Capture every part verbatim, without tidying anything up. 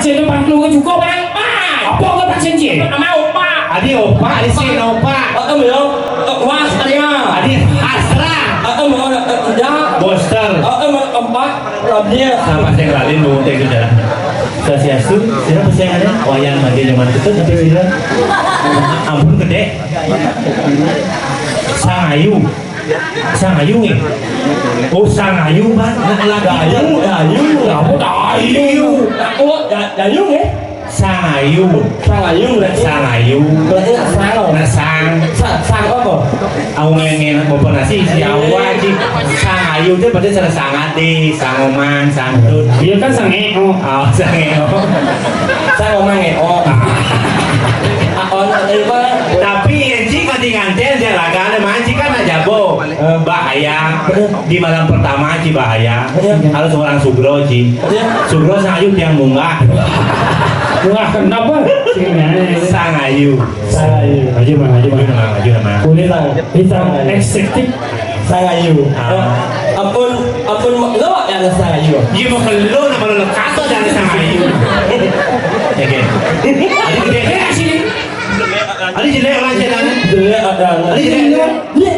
Itu pangklung juga, Pak. Apa ke Pak Senji? Sama opak. Adi opak, adi sing opak. Heeh, ya. Heeh, was, tadi, ya. Adi hasrah. Heeh, mau, heeh, ya. Booster. Heeh, mau, empat. Tadi, ya. Sama sing lalin, Bu, teh, gitu, dah. Swastiastu, sira pesengannya wayang lagi zaman itu, tapi sira ampun gede. Sangayu. Sangayu nih. Oh, Sangayu, Pak. Nah, lagi Dayu, Dayu. Kamu Dayu. Oh, Da-, Dayu nih. Sangayu. Sangayu berarti. Sangayu. Berarti nak sang. Nak sang. Sang, sang apa? Aku ngengen mau nasi si Jawa sih. Sangayu itu berarti salah sangat deh, sangoman, santun. Iya kan sangeo. Oh, sangeo. Sang omang ya. Oh. Ah, oh, nak dari mana? Tapi Enci nganti nganten dia laga ada manci kan aja bo. Eh, bahaya. Di malam pertama, Ci, bahaya. Iya. Harus orang Sugro, Ci. Iya. Sugro Sangayu tiang munggah. Munggah kenapa? Sangayu. Sangayu. Ayo, Mang, ayo, Mang. Ayo, Mang, ayo, Mang. Kulit hitam, eksektif. Sangayu. Ah. Eh, ampun, ampun, lo ada Sangayu. Iya, mau kelo, nama lo kata dari Sangayu. Oke. Ada jelek sih. Ada jelek orang jelek. Jelek ada. Ada jelek. Iya.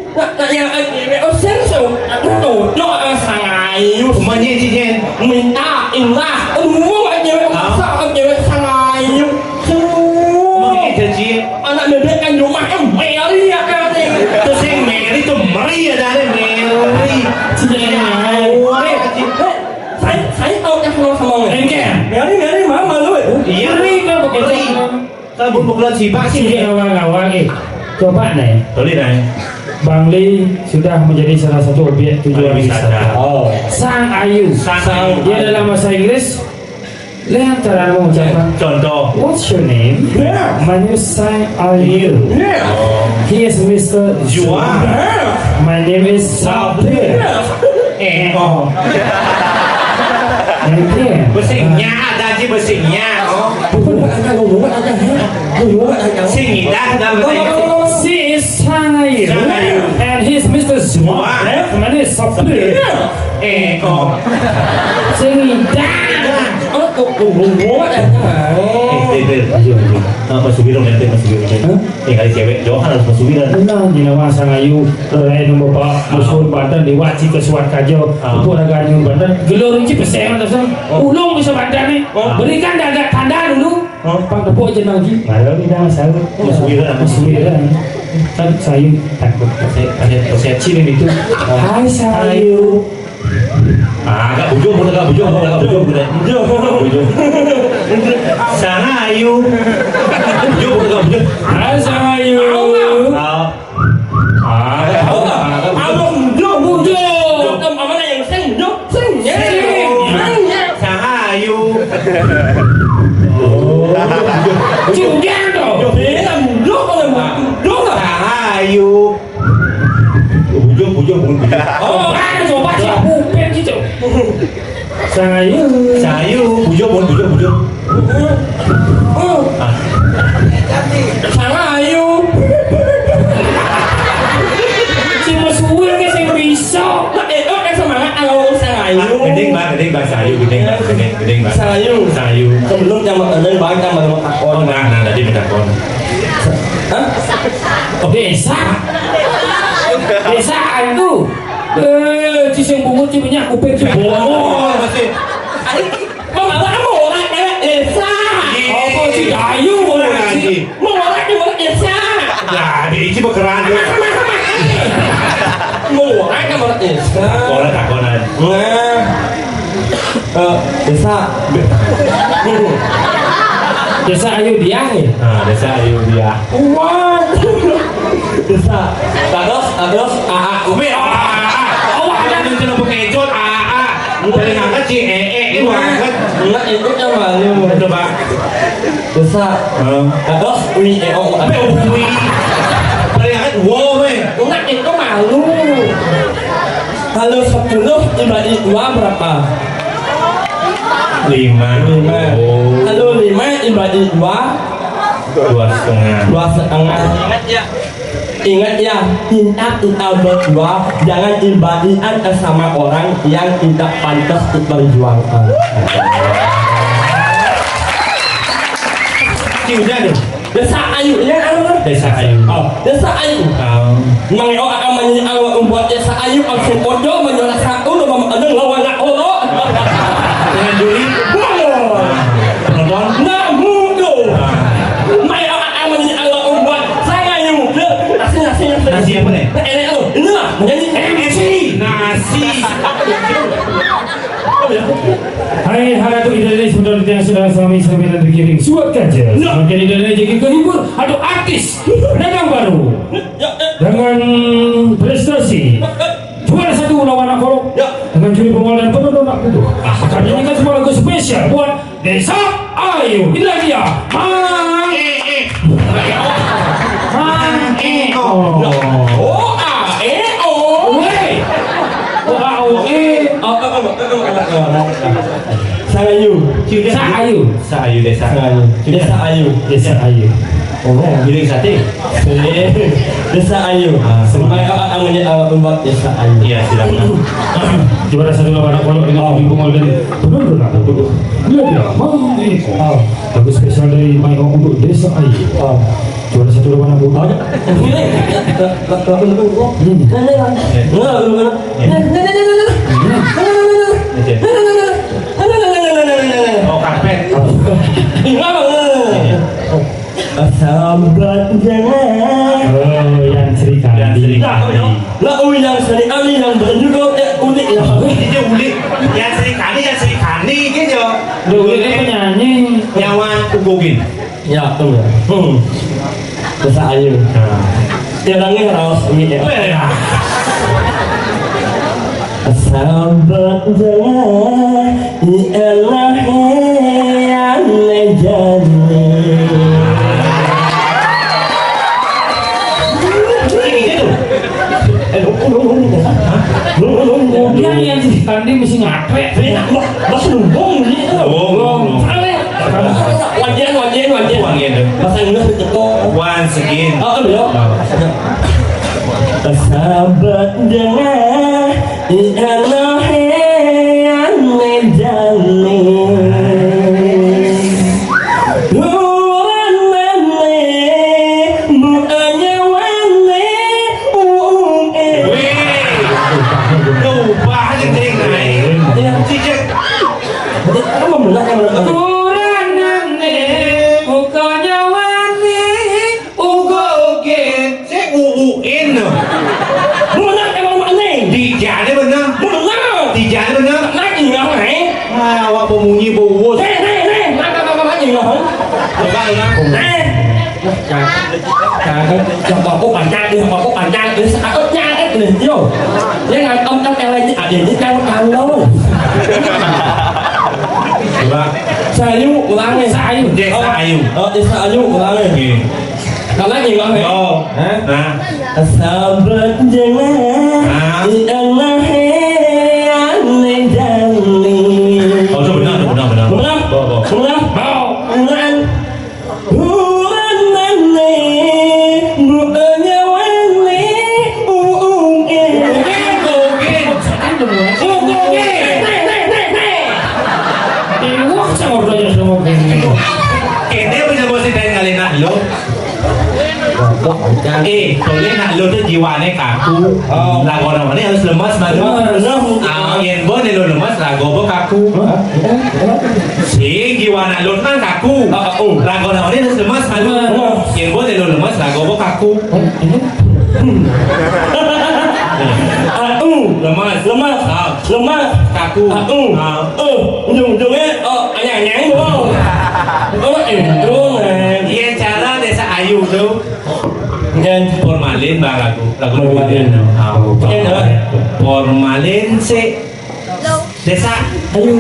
Nak, nak yang aja, oh, sen, so, aku tuh, no, ah, Sangayu. Semuanya, Ci, Jen. Minta, indah, aduh, aja, ah, masa aja, Sangayu. Semuanya, Ci. Anak bebek kan rumah, eh, Mary ya, kan, eh. Terus yang Mary tuh Mary ya, dari Mary. Ci, Jen. Ya, wah, Ci. Eh, saya, saya tahu kan sama, sama, eh. Engke. Mary, Mary, mama lu, eh. Iya, Mary, kan begitu. Kalau bukan sih, Pak, sih. Sih, ngawang-ngawang, eh. Coba, Nay. Boleh, Nay. Bangli sudah menjadi salah satu objek tujuan wisata. Oh. Sangayu. Sangayu. Dia dalam bahasa Inggris, lihat cara mengucapkan. Contoh. What's your name? Yeah. My name is Sangayu. Yeah. Oh. He is Mister Juan. Yeah. My name is Sabir. Yeah. Eh, oh. Besinya ada aja besinya. Oh. Sing ngidang dalam bahasa Inggris. She is Sangayu. Sangayu. And he's Mister Zuma. Zuma. My name is Sabir. Eh, oh. Sing ngidang. Oh, oh, oh, oh, eh. Eh, eh, eh, ayo, ayo. Ah, Mas Suwiro, nanti Mas Suwiro. Hah? Tinggal cewek, jauh harus Mas Suwiro. Tenang, di nama Sangayu. Lain bapak, musuh badan, diwaci ke suat kajo. Ah. Itu ada ganjil badan. Gelur ini pesehan, dasar. Oh. Ulung bisa badan nih. Oh. Berikan dada tanda dulu. Oh. Pang tepuk aja lagi. Malam ini dah sahur. Mas Wira, Mas Wira. Kan Sayu takut. Saya, saya, saya cilin itu. Hai, Sayu. Ah, agak bujur, agak bujur, agak bujur, agak bujur. Bujur. Sangayu. Bujur, agak bujur. Hai, Sangayu. Ah. Ah, agak bujur. Abang bujur, bujur. Abang yang sing bujur, sing. Sing. Sangayu. Oh. Cing, dia tu. Dia bujur, kalau bujur. Sangayu. Bujur, bujur, bukan bujur. Oh, ada coba siap bupet gitu. Sangayu. Sangayu, bujur, bukan bujur, bujur. Oh. Ah. Sangayu. Si Mas Uwil ke sing bisa. Nah, eh, oke, semangat kalau Sangayu. Ah, gending, Bang, gending, Bang, Sangayu, gending, Bang, gending, gending, Bang. Sangayu. Sangayu. Sebelum sama, eh, Bang, sama, sama takon. Oh, nah, nah, tadi minta kon. Hah? Oke, Sa. Desa anu. Eh, ci sing bungut ci banyak kuping ci bolong. Oh, masih. Mau apa kamu orang kayak desa? Iya. Apa ci dayu orang ci? Mau orang kayak orang desa. Jadi ci bekeran. Mau orang kayak orang desa. Orang takonan. Nah. Eh, desa. Desa Ayu Diah ya? Nah, desa Ayu Diah. Wah. Desa. Tados, tados, A A. Umi, oh, A A. Oh, ada yang celupuk kejut, A A. Paling angkat si E E, ini banget. Enggak, itu kan malu. Coba. Desa. Heeh. Tados, ui, e, o. Apa ui? Paling angkat, wow, weh. Enggak, itu malu. Kalau sepuluh dibagi dua berapa? Lima. Lima. Oh. Kalau lima dibagi dua? Dua setengah. Dua setengah. Ingat ya, cinta kita berdua jangan dibagikan sama orang yang tidak pantas diperjuangkan. Udah tuh. Desa Ayu, ya, anu, Desa Ayu. Oh, Desa Ayu. Oh. Mang Eo akan menyanyi alat membuat Desa Ayu, ang sing ojo menyola satu, nama mengeneng lawan nak olo. Dengan Juli. Bono. Penonton. Nah, mudo. Ah. Mang Eo akan menyanyi alat membuat Sang Ayu. Nasi, nasi, nasi. Nasi apa nih? Nah, ini, oh, inilah menyanyi M C. Nasi. Hai, haratu idane sebenarnya sudah suami sampai dan dikirim suat kaca. Semakin idane jadi kehibur atau artis datang baru dengan prestasi juara satu lawan Akolo, dengan juri pengol dan penonton nak butuh. Akan nyanyikan sebuah lagu spesial buat Desa Ayu. Inilah dia, Mang Ee. Mang Ee. O A E O. Weh. O A O E. Sang Ayu. Sang Ayu. Sang Ayu desa. Sang Ayu. Desa Ayu. Desa Ayu. Oh, giling sate. Desa Ayu. Ah. Semangat awak namanya awak pembuat Desa Ayu. Iya, silakan. Juara satu lawan Akolo dengan juri pengol dan penonton nak butuh. Inilah dia, Mang Ee. Oh. Lagu spesial dari Mang Eko untuk Desa Ayu. Oh. Juara satu lawan aku. Oh, ya. Lah, lah, lah, lah, lah. Hmm. Nah, nah, nah. Nah, nah, nah, nah. Nah, nah, nah, nah, nah. Oke. Nah, nah, nah, nah, nah. Oh, karpet. Nah, nah, nah, nah, nah. Iya. Sahabat jangan. Oh, yang Sri Kandi. Yang Sri Kandi. Lah, oh, yang Sri Kandi yang berjudul, eh, unik ya. Ini unik. Yang Sri Kandi, yang Sri Kandi gitu. Udah, udah, dia penyanyi. Nyawa Ugogin. Ya, betul. Hmm. Desa Ayu. Nah. Dia nangis raos ini ya. Eh, ya. Sahabat jalan, i elah, eh, ane jani. Ini tuh. Eh, lu, lu, lu, lu, hah? Lu, lu, lu, lu, lu. Dia yang di Kandi mesti ngapain? Enak, bah, bah, lu, bong, ini tuh. Oh, oh, oh. Aneh. Wanjen, wanjen, wanjen. Wanjen. Bahasa Inggris itu. Once again. Oh, iya. Sahabat dengar, i elah, eh, ane jani. Urang ane, bu ane wane, uung, eh. Wih. Ubah aja, Cing. Iya. Cicek. Jadi, apa benar kan? Urang ane, bukannya wani, ugo oge. Sik uuin lho. Bener emang mak ning. Dijane bener. Bener. Dijane bener. Nak ingat, eh. Ah, awak pemunyi bowos. Nih, nih, nih. Nak, nak, nak, nak, ingat, eh. Coba ulang. Eh. Cakep, cakep, cakep, pancang, nih, cakep, pancang, nih, cakep, cakep, nih, yo. Dia ngantom, kan, yang lagi, ada ini kan, kalau. Coba. Sayu, ulangi. Sayu. Desa Ayu. Oh, Desa Ayu, ulangi. Oke. Kalau lagi, Bang, ya? Oh. Hah? Nah. Sahabat jangan. Nah. Di Allah, eh, ane jani. Oh, itu benar, itu benar, benar. Benar? Bawa, bawa. Benar? Bawa. Benar. Bukan aneh, bukannya wani, uung, eh. Bukan, bukan. Bukan, bukan. Nih, nih, nih, nih. Iwak caur aja sama gini. Kene punya musik dari Ngalena lo. Eh, tole nak lo tuh jiwane kaku. Oh. Lagu namanya harus lemas, Mas. Lemas. Ah, yen bo ne lo lemas, lagu apa kaku? Hah? Sing jiwane lo kan kaku. Oh, oh. Lagu namanya harus lemas, Mas. Lemas. Yen bo ne lo lemas, lagu apa kaku? Hah? Ini? Aku. Lemas. Lemas. Ah. Lemas. Kaku. Aku. Ah. Oh, ujung-ujungnya, oh, anyang-anyang, wow. Oh, intro, man. Iya, cara Desa Ayu tuh. Dan formalin, Bang, lagu. Lagu formalin. Formalin. Ah. Iya, Bang. Formalin sih. Desa. Ayo.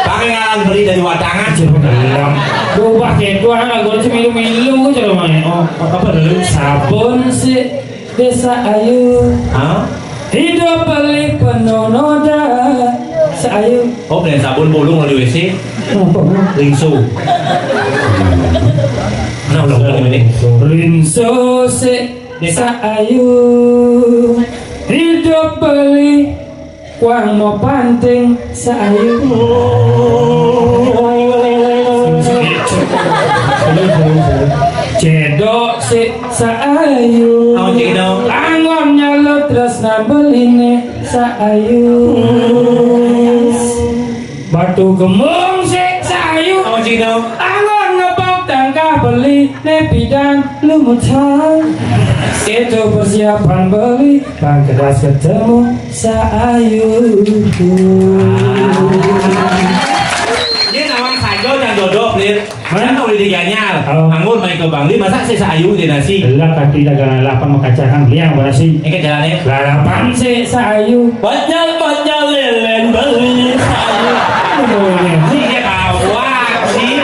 Pakai ngaran beli dari wadangan. Coba bilang. Berubah kayak itu, ah, lagu sih milu-milu, coba main. Oh, apa dulu? Sabun sih. Desa Ayu. Hah? Hidup beli penuh noda. Seayu. Oh, beli sabun bulung di W C. Apa? Rinso. Nah, ulang, ulang ini. Rinso se Desa Ayu. Hidup beli kuang mau panting seayu. Ini Cedok sik Sa'ayu. Oh, cedok. Anggon nyaluk tresna beline Sa'ayu. Batu gemung sik Sa'ayu. Oh, cedok. Anggon ngepok tangkah beline pidan lumutan. Itu persiapan beli bang kedas ketemu Sa'ayu. Ini nawang saja dan dodok, Lin. Mana boleh diganyal? Oh. Anggur main ke Bangli, masa sik Sa'ayu di nasi? Lah kaki dagang lalapan makacakan liang berasi. Ini ke jalannya. Lalapan sik Sa'ayu. Banyak-banyak lelen beli Sa'ayu. Aduh, ini. Ini dia kawat sih.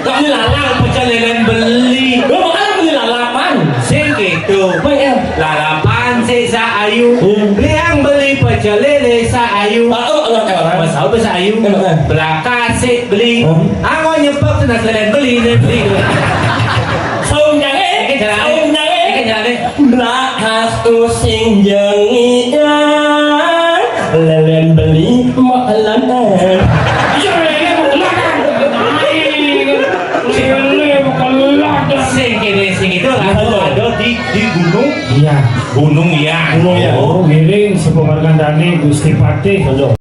Kok ini lalang pecel lelen beli? Lo makanya beli lalapan. Sing gitu. Baik ya. Lalapan sik Sa'ayu. Hmm. Liang beli pecel lele Sa'ayu. Ah, oh, oh, oh, oh. Mas tahu tuh Sa'ayu. Kenapa? Belaka sik beli. Hmm. Anggo nyepok tengah lelen beli nih beli. Saung jange, eh, saung jange. Ini jalannya. Belahas tu sing jengi ya. Lelen beli mak lan eh. Iya, iya, iya, bukan. Iya, bukan. Sing kene sing itu lah. Iya. Ada di di gunung. Iya. Gunung ya. Gunung ya. Oh. Ngiring sepemargandane Gusti Patih. Betul.